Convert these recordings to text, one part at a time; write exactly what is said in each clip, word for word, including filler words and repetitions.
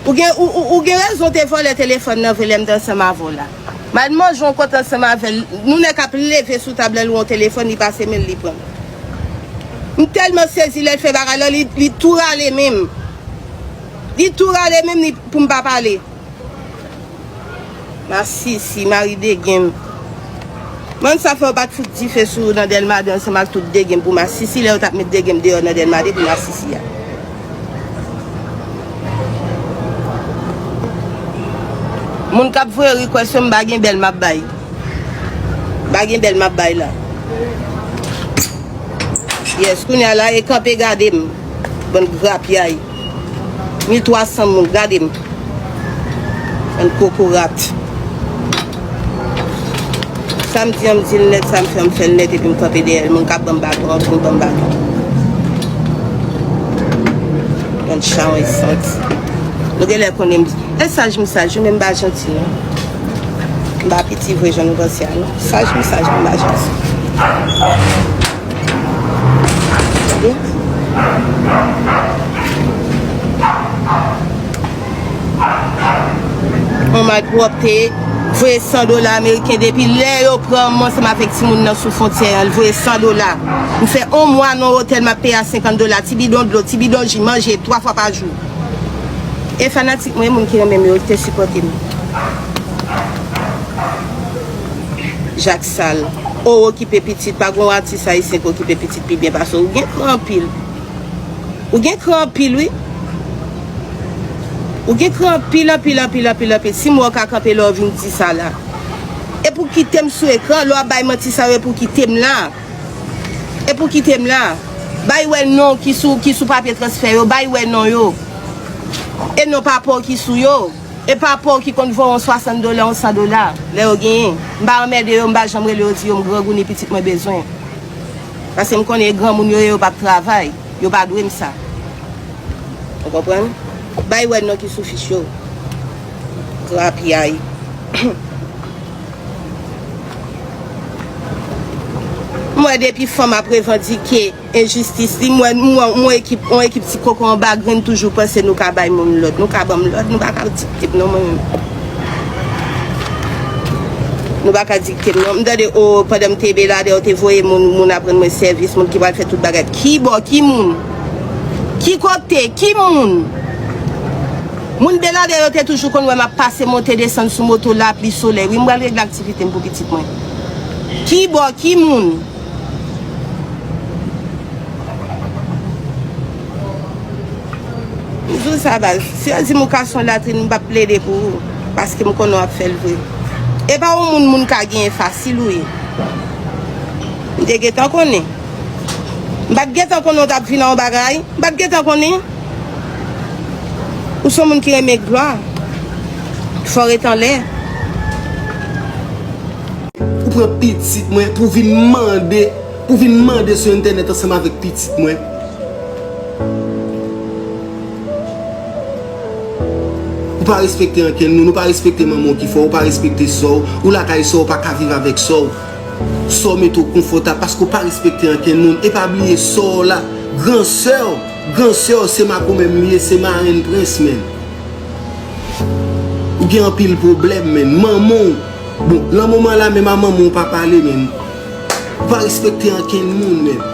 Ou gen, ou, ou, ou gen rezon te vòlè telefòn nan vre lè m te ansanm avè w la. M al manje yon kote ansanm avè l. Nou nèk ap leve sou tab la, l wè yon telefòn, li pase men l, li pran l. M tèlman sezi lè l fè bagay la, li, li tou rale men m. Li tou rale men m, li, pou m pa pale. Masisi, mari degen m. Mwen sa fè yo pa t fout dife sou yo nan Dèlma de ansanm ak tout degen m pou masisi lè yo t ap met degen m deyò nan Dèlma de pou masisi a. Moun k ap voye request yo, m pa gen bèl m ap bay. M pa gen bèl m ap bay la. Yes, kounye a la, e kanpe gade m. Bann grapyay. Mil twa san moun, gade m. Bann kokorat. Sa m di an, m di l nèt, sa m fè, m fè l nèt, epi m kanpe dèyè l. Moun k ap ban m baton an, vin ban m baton. Bann chawony santi. Nou genlè konnen m, e saj m saj, wi, men m pa janti, non. M pa piti vre jan nou panse a, non. Saj m saj, men m pa janti. Tande? On malpwòpte, voye san dola ameriken depi lè yo pran m ansanm avèk timoun nan sou fwontyè an, l voye san dola. M fè on mwa nan otèl, m ap peye a senkant dola, ti bidon dlo, ti bidon ji, manje twa fwa pa jou. E fanatik mwen, moun ki renmen m yo, ki te sipòte m. Jak Sal, ou okipe pitit, pa gon atis ayisyen ki okipe pitit pi byen pase w. Ou gen kran anpil. Ou gen kran anpil, wi. Ou gen kran anpil, anpil, anpil, anpil, anpil. Si m wè w ka kanpe la, w vin di sa la. E pou kite m sou ekran, lè w ap bay manti sa yo, e pou kite m la. E pou kite m la. Bay wè non ki sou, ki sou papye transfè yo, bay wè non yo. E non papa w ki sou yo. E papa w ki konn voye yon swasant dola, yon san dola, lè yo genyen. M pa anmède yo, m pa janm rele yo di yo m grangou ni pitit mwen bezwen. Paske m konnen e granmoun yo ye, yo p ap travay. Yo pa dwe m sa. Ou konprann? Bay wè non ki sou fich yo. Grapyay. M wè depi fanm ap revandike enjistis li, m wè, m wè, m wè ekip, yon ekip ti koko anba grenn toujou panse nou ka bay moun lòd. Nou ka ban m lòd, nou pa ka dikte m non, mwen menm. Nou pa ka dikte m non. M tande, o, pandan m te Beladè, yo te voye moun, moun ap rann mwen sèvis, moun ki pral fè tout bagay. Ki bò, ki moun? Ki kote, ki moun? Moun Beladè yo te toujou konn wè m ap pase, monte, desann sou moto, lapli, solèy. Wi, m pral regle aktivite m pou pitit mwen. Ki bò, ki moun? M di w sa baz, si yo di m ou ka son latrin, m p ap plede pou ou, paske m konnen w ap fè l vre. E pa yon moun moun ka genyen fasil ou ye. M te gentan konnen. M pa t gentan konnen w t ap vin a yon bagay. M pa t gentan konnen. Ou se yon moun ki renmen glwa. Fò w ret anlè. Ou pran pitit mwen pou vin mande, pou vin mande sou entènèt ansanm avèk pitit mwen. Ou pa respekte ankenn moun, ou pa respekte manman w ki fè w, ou pa respekte sè w, ou lakay sè w, ou pa ka viv avèk sè w. Sè w mete w konfòtab paske w pa respekte ankenn moun. E pa bliye sè w la, gran sè w, gran sè w se makomè m li ye, se marenn prens, menn. Ou gen anpil pwoblèm, menn. Manman w, bon, nan moman la menm a manman w pa pale, menn. Ou pa respekte ankenn moun, menn.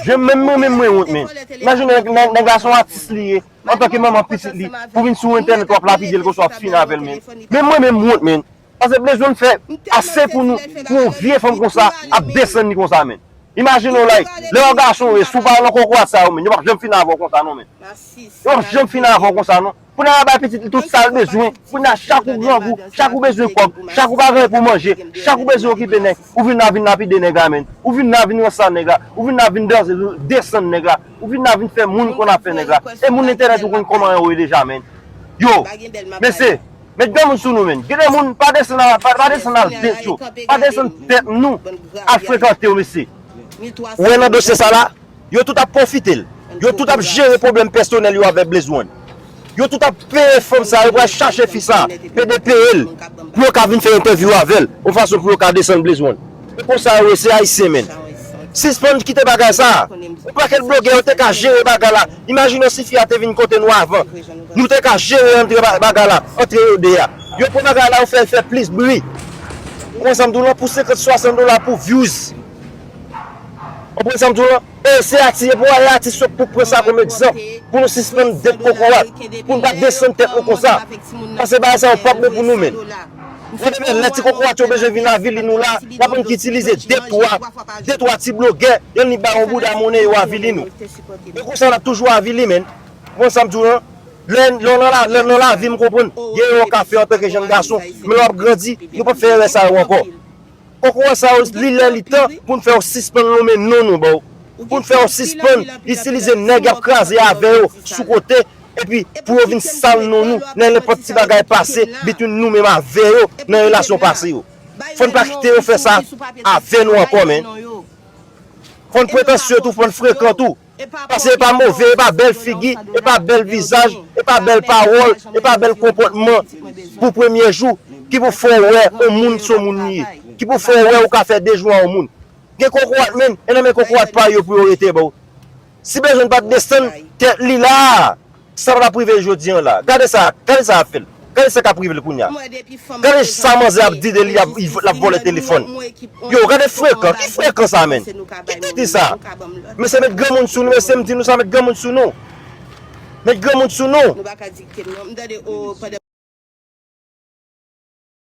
Jan menm mwen menm mwen wont, menn. Imajine nèg, nèg, nèg la se yon atis li ye, antanke manman pitit li, pou vin sou entènèt w ap lapide l konsa w ap fin avè l, menn. Menm mwen menm m wont, menn. Paske Blaze One fè ase pou nou, pou yon vye fanm konsa ap desann li konsa, menn. Imajine w, like, lè yon gason w ye, si w pa nan kokorat sa yo, menn, yo p ap janm fin avè w konsa non, menn. Yo p ap janm fin avè w konsa non. Pou nèg la bay pitit li tout sa l bezwen. Pou nèg la chak ou grangou, chak ou bezwen kòb, chak ou pa gen pou manje, chak ou bezwen okipe nèg, ou vin la vin lapide nèg la, menn. Ou vin la vin ranse nèg la, ou vin la vin danse, desann nèg la, ou vin la vin fè moun konn afè nèg la. E moun entènèt ou konn kòman yo ye deja, menn. Yo, mesye, met granmoun sou nou, menn. Gen de moun pa desann al, pa, pa desann al date yo. Pa desann tèt nou al frekante yo, mesye. Ou wè nan dosye sa la, yo tout ap pwofite l. Yo tout ap jere pwoblèm pèsonèl yo avèk Blaze One. Yo tout ap peye fanm sa, yo pral chache fi sa, pede peye l, pou yo ka vin fè entèvyou avè l, yon fason pou yo ka desann Blaze One. Se konsa yo ye, se ayisyen, menn. Sispann kite bagay sa. Yon pakèt blogè yo te ka jere bagay la. Imajine w si fi a te vin kote nou avan. Nou te ka jere antre ba- bagay la, antre yo de a. Yo pran bagay la, yo fè fè plis bri. Ou konn sa m di w lan, pou senkant, swasant dola pou views. Ou konn sa m di w lan? E se atis, e pou ale atis yo pou pran sa kòm egzanp. Pou nou sispann dèt kokorat. Pou nou pa desann tèt nou konsa. Paske bagay sa yo p ap bon pou nou menm. Gade men, lè ti kokorat yo bezwen vin avili nou la, y ap annik itilize de twa, de twa ti blogè, y annik ba yon bouda monnen yo avili nou. E konsa n ap toujou avili, menn. Ou konn sa m di w lan? Lè lè w nan la, lè nan lavi, m konprann. Gen erè w ka fè antanke jèn gason, men lè w ap grandi, nou p ap fè erè sa yo ankò. Kokorat sa yo, li lè li tan pou n fè yo sispann lonmen non nou ba w. Pou n fè yo sispann itilize nèg y ap kraze avè yo sou kote, epi pou yo vin sal non nou nan nenpòt ti bagay pase bitwin nou menm avè yo nan relasyon pase yo. Fò n pa kite yo fè sa avè nou ankò, menn. Fò n pretansye tou, fò n frekan tou. Paske e pa move, e pa bèl figi, e pa bèl vizaj, e pa bèl pawòl, e pa bèl konpòtman pou premye jou ki pou fè w wè yon moun se yon moun li ye, ki pou fè w wè ou ka fè de jou a yon moun. Gen kokorat, menn, e nan men kokorat pa yo pou yo rete, bro. Si bezwen pa t desann tèt li la a, sa pa t ap rive jodi an la. Gade sa, gade sa ap fè l. Gade sa k ap rive l kounye a. Gade sa manzè ap di de li, ap, l ap vòlè telefòn. Yo, gade frekan, ki frekan sa, menn? Ki titi sa? Mesye, met granmoun sou nou, mesye, m di nou sa, met granmoun sou nou. Met granmoun sou nou.